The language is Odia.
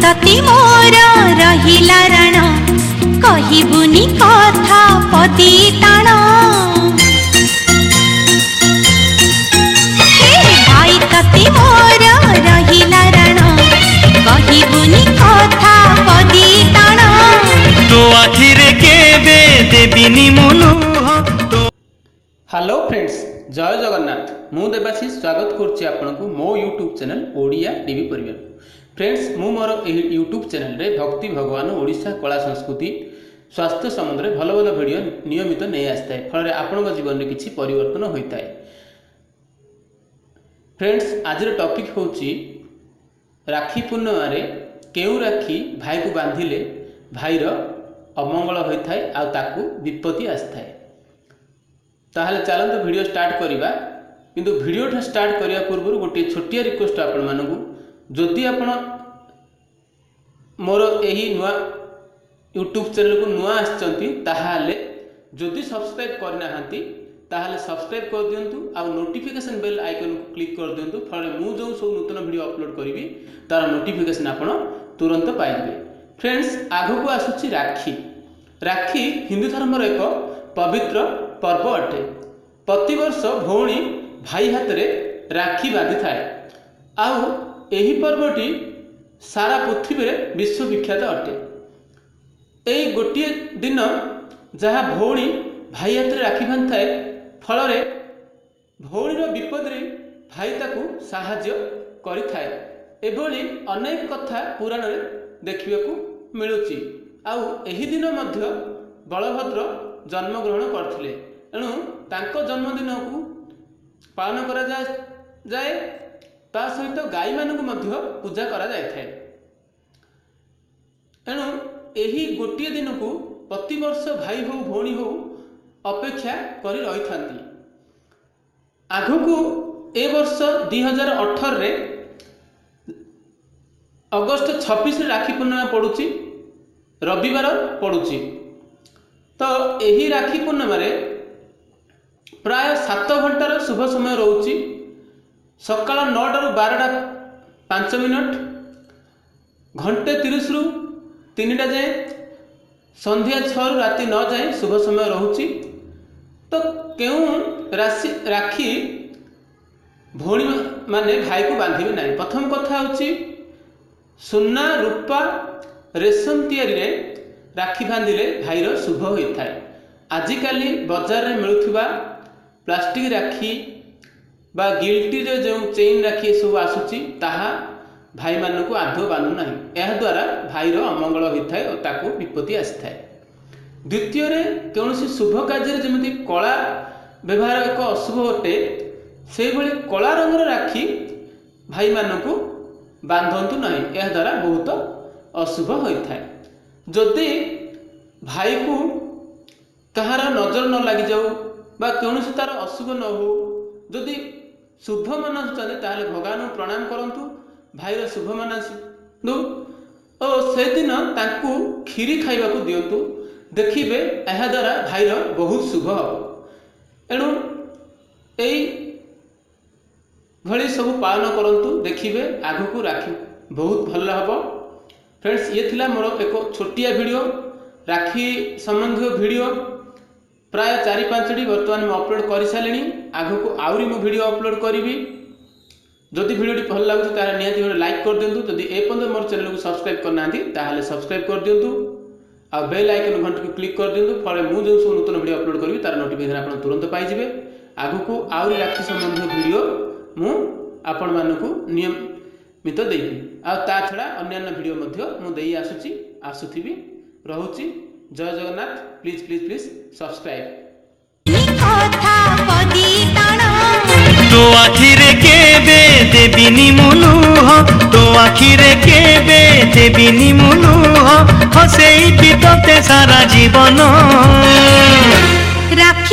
ତତେ ମୋର ରହିଲା ରାଣ, କହିବୁନି କଥା ପଦି ଟାଣ। ହେ ଭାଇ ତତେ ମୋର ରହିଲା ରାଣ, କହିବୁନି କଥା ପଦି ଟାଣ। ତୋ ଆଖିରେ କେବେ ଦେବିନି ମୁଁ ଲୁହ ତୋ। ହ୍ୟାଲୋ ଫ୍ରେଣ୍ଡସ୍, ଜୟ ଜଗନ୍ନାଥ। ମୁଁ ଦେବାଶିଷ ସ୍ୱାଗତ କରୁଛି ଆପଣଙ୍କୁ ମୋ ୟୁଟ୍ୟୁବ୍ ଚ୍ୟାନେଲ୍ ଓଡ଼ିଆ ଟିଭି ପରିବାର। ଫ୍ରେଣ୍ଡସ୍, ମୁଁ ମୋର ଏହି ୟୁଟ୍ୟୁବ୍ ଚ୍ୟାନେଲ୍ରେ ଭକ୍ତି, ଭଗବାନ, ଓଡ଼ିଶା, କଳା, ସଂସ୍କୃତି, ସ୍ୱାସ୍ଥ୍ୟ ସମ୍ବନ୍ଧରେ ଭଲ ଭଲ ଭିଡ଼ିଓ ନିୟମିତ ନେଇ ଆସିଥାଏ। ଫଳରେ ଆପଣଙ୍କ ଜୀବନରେ କିଛି ପରିବର୍ତ୍ତନ ହୋଇଥାଏ। ଫ୍ରେଣ୍ଡସ୍, ଆଜିର ଟପିକ୍ ହେଉଛି ରାକ୍ଷୀ ପୂର୍ଣ୍ଣିମାରେ କେଉଁ ରାକ୍ଷୀ ଭାଇକୁ ବାନ୍ଧିଲେ ଭାଇର ଅମଙ୍ଗଳ ହୋଇଥାଏ ଆଉ ତାକୁ ବିପତ୍ତି ଆସିଥାଏ। ତାହେଲେ ଚାଲନ୍ତୁ ଭିଡ଼ିଓ ଷ୍ଟାର୍ଟ କରିବା। କିନ୍ତୁ ଭିଡ଼ିଓଟା ଷ୍ଟାର୍ଟ କରିବା ପୂର୍ବରୁ ଗୋଟିଏ ଛୋଟିଆ ରିକ୍ୱେଷ୍ଟ ଆପଣମାନଙ୍କୁ, ଯଦି ଆପଣ ମୋର ଏହି ନୂଆ ୟୁଟ୍ୟୁବ୍ ଚ୍ୟାନେଲକୁ ନୂଆ ଆସିଛନ୍ତି, ତାହେଲେ ଯଦି ସବସ୍କ୍ରାଇବ୍ କରିନାହାନ୍ତି ତାହେଲେ ସବସ୍କ୍ରାଇବ୍ କରିଦିଅନ୍ତୁ ଆଉ ନୋଟିଫିକେସନ୍ ବେଲ୍ ଆଇକନ୍କୁ କ୍ଲିକ୍ କରିଦିଅନ୍ତୁ। ଫଳରେ ମୁଁ ଯେଉଁ ସବୁ ନୂତନ ଭିଡ଼ିଓ ଅପଲୋଡ଼ କରିବି ତାର ନୋଟିଫିକେସନ୍ ଆପଣ ତୁରନ୍ତ ପାଇଯିବେ। ଫ୍ରେଣ୍ଡସ୍, ଆଗକୁ ଆସୁଛି ରାକ୍ଷୀ। ରାକ୍ଷୀ ହିନ୍ଦୁ ଧର୍ମର ଏକ ପବିତ୍ର ପର୍ବ ଅଟେ। ପ୍ରତିବର୍ଷ ଭଉଣୀ ଭାଇ ହାତରେ ରାକ୍ଷୀ ବାନ୍ଧିଥାଏ ଆଉ ଏହି ପର୍ବଟି ସାରା ପୃଥିବୀରେ ବିଶ୍ୱବିଖ୍ୟାତ ଅଟେ। ଏଇ ଗୋଟିଏ ଦିନ ଯାହା ଭଉଣୀ ଭାଇ ହାତରେ ରାକ୍ଷୀ ବାନ୍ଧିଥାଏ, ଫଳରେ ଭଉଣୀର ବିପଦରେ ଭାଇ ତାକୁ ସାହାଯ୍ୟ କରିଥାଏ। ଏଭଳି ଅନେକ କଥା ପୁରାଣରେ ଦେଖିବାକୁ ମିଳୁଛି। ଆଉ ଏହି ଦିନ ମଧ୍ୟ ବଳଭଦ୍ର ଜନ୍ମଗ୍ରହଣ କରିଥିଲେ, ଏଣୁ ତାଙ୍କ ଜନ୍ମଦିନକୁ ପାଳନ କରାଯାଏ। ତା ସହିତ ଗାଈମାନଙ୍କୁ ମଧ୍ୟ ପୂଜା କରାଯାଇଥାଏ। ଏଣୁ ଏହି ଗୋଟିଏ ଦିନକୁ ପ୍ରତିବର୍ଷ ଭାଇ ହଉ ଭଉଣୀ ହଉ ଅପେକ୍ଷା କରି ରହିଥାନ୍ତି। ଆଗକୁ ଏ ବର୍ଷ 2018ରେ ଅଗଷ୍ଟ 26ରେ ରାକ୍ଷୀ ପୂର୍ଣ୍ଣିମା ପଡ଼ୁଛି, ରବିବାର ପଡ଼ୁଛି। ତ ଏହି ରାକ୍ଷୀ ପୂର୍ଣ୍ଣିମାରେ ପ୍ରାୟ 7 ଘଣ୍ଟାର ଶୁଭ ସମୟ ରହୁଛି। ସକାଳ 9ଟାରୁ 12ଟା 5 ମିନିଟ୍, ଘଣ୍ଟେ 30ରୁ 3ଟା ଯାଏଁ, ସନ୍ଧ୍ୟା 6ରୁ ରାତି 9 ଯାଏଁ ଶୁଭ ସମୟ ରହୁଛି। ତ କେଉଁ ରାଶି ରାକ୍ଷୀ ଭଉଣୀ ମାନେ ଭାଇକୁ ବାନ୍ଧିବେ ନାହିଁ? ପ୍ରଥମ କଥା ହେଉଛି, ସୁନା, ରୂପା, ରେଶମ ତିଆରିରେ ରାକ୍ଷୀ ବାନ୍ଧିଲେ ଭାଇର ଶୁଭ ହୋଇଥାଏ। ଆଜିକାଲି ବଜାରରେ ମିଳୁଥିବା ପ୍ଲାଷ୍ଟିକ୍ ରାକ୍ଷୀ ବା ଗିଲ୍ଟିରେ ଯେଉଁ ଚେନ୍ ରାକ୍ଷୀ ଏସବୁ ଆସୁଛି, ତାହା ଭାଇମାନଙ୍କୁ ଆଦୌ ବାନ୍ଧୁନାହିଁ। ଏହାଦ୍ୱାରା ଭାଇର ଅମଙ୍ଗଳ ହୋଇଥାଏ ଓ ତାକୁ ବିପତ୍ତି ଆସିଥାଏ। ଦ୍ୱିତୀୟରେ, କୌଣସି ଶୁଭ କାର୍ଯ୍ୟରେ ଯେମିତି କଳା ବ୍ୟବହାର ଏକ ଅଶୁଭ ଅଟେ, ସେହିଭଳି କଳା ରଙ୍ଗର ରାକ୍ଷୀ ଭାଇମାନଙ୍କୁ ବାନ୍ଧନ୍ତୁ ନାହିଁ। ଏହାଦ୍ୱାରା ବହୁତ ଅଶୁଭ ହୋଇଥାଏ। ଯଦି ଭାଇକୁ କାହାର ନଜର ନ ଲାଗିଯାଉ ବା କୌଣସି ତାର ଅଶୁଭ ନ ହେଉ, ଯଦି ଶୁଭ ମନାସୁଛନ୍ତି, ତାହେଲେ ଭଗବାନଙ୍କୁ ପ୍ରଣାମ କରନ୍ତୁ, ଭାଇର ଶୁଭ ମନାସନ୍ତୁ ଓ ସେଦିନ ତାଙ୍କୁ କ୍ଷୀରି ଖାଇବାକୁ ଦିଅନ୍ତୁ। ଦେଖିବେ, ଏହାଦ୍ୱାରା ଭାଇର ବହୁତ ଶୁଭ ହେବ। ଏଣୁ ଏଇ ଭଳି ସବୁ ପାଳନ କରନ୍ତୁ, ଦେଖିବେ ଆଗକୁ ରାକ୍ଷୀ ବହୁତ ଭଲ ହେବ। ଫ୍ରେଣ୍ଡସ୍, ଇଏ ଥିଲା ମୋର ଏକ ଛୋଟିଆ ଭିଡ଼ିଓ, ରାକ୍ଷୀ ସମ୍ବନ୍ଧୀୟ ଭିଡ଼ିଓ। ପ୍ରାୟ ଚାରି ପାଞ୍ଚଟି ବର୍ତ୍ତମାନ ମୁଁ ଅପଲୋଡ଼ କରିସାରିଲିଣି। ଆଗକୁ ଆହୁରି ମୁଁ ଭିଡ଼ିଓ ଅପଲୋଡ଼ କରିବି। ଯଦି ଭିଡ଼ିଓଟି ଭଲ ଲାଗୁଛି, ତାହେଲେ ନିହାତି ଭାବରେ ଲାଇକ୍ କରିଦିଅନ୍ତୁ। ଯଦି ଏ ପର୍ଯ୍ୟନ୍ତ ମୋର ଚ୍ୟାନେଲକୁ ସବସ୍କ୍ରାଇବ୍ କରିନାହାନ୍ତି, ତାହେଲେ ସବସ୍କ୍ରାଇବ୍ କରିଦିଅନ୍ତୁ ଆଉ ବେଲ୍ ଆଇକନ୍ ଘଣ୍ଟିକୁ କ୍ଲିକ୍ କରିଦିଅନ୍ତୁ। ଫଳରେ ମୁଁ ଯେଉଁ ସବୁ ନୂତନ ଭିଡ଼ିଓ ଅପଲୋଡ଼ କରିବି, ତାର ନୋଟିଫିକେସନ୍ ଆପଣ ତୁରନ୍ତ ପାଇଯିବେ। ଆଗକୁ ଆହୁରି ରାକ୍ଷୀ ସମ୍ବନ୍ଧୀୟ ଭିଡ଼ିଓ ମୁଁ ଆପଣମାନଙ୍କୁ ନିୟମିତ ଦେବି ଆଉ ତା ଛଡ଼ା ଅନ୍ୟାନ୍ୟ ଭିଡ଼ିଓ ମଧ୍ୟ ମୁଁ ଦେଇ ଆସୁଛି, ଆସୁଥିବି। ରହୁଛି, ଜୟ Jagannath. Please, please, please subscribe. କଥା ପଦି ଟାଣ। ତୋ ଆଖିରେ କେବେ ଦେବିନି ମୁଁ ଲୁହ, ତୋ ଆଖିରେ କେବେ ଦେବିନି ମୁଁ ଲୁହ, ହସେଇବି ତତେ ସାରା ଜୀବନ। ରାକ୍ଷୀ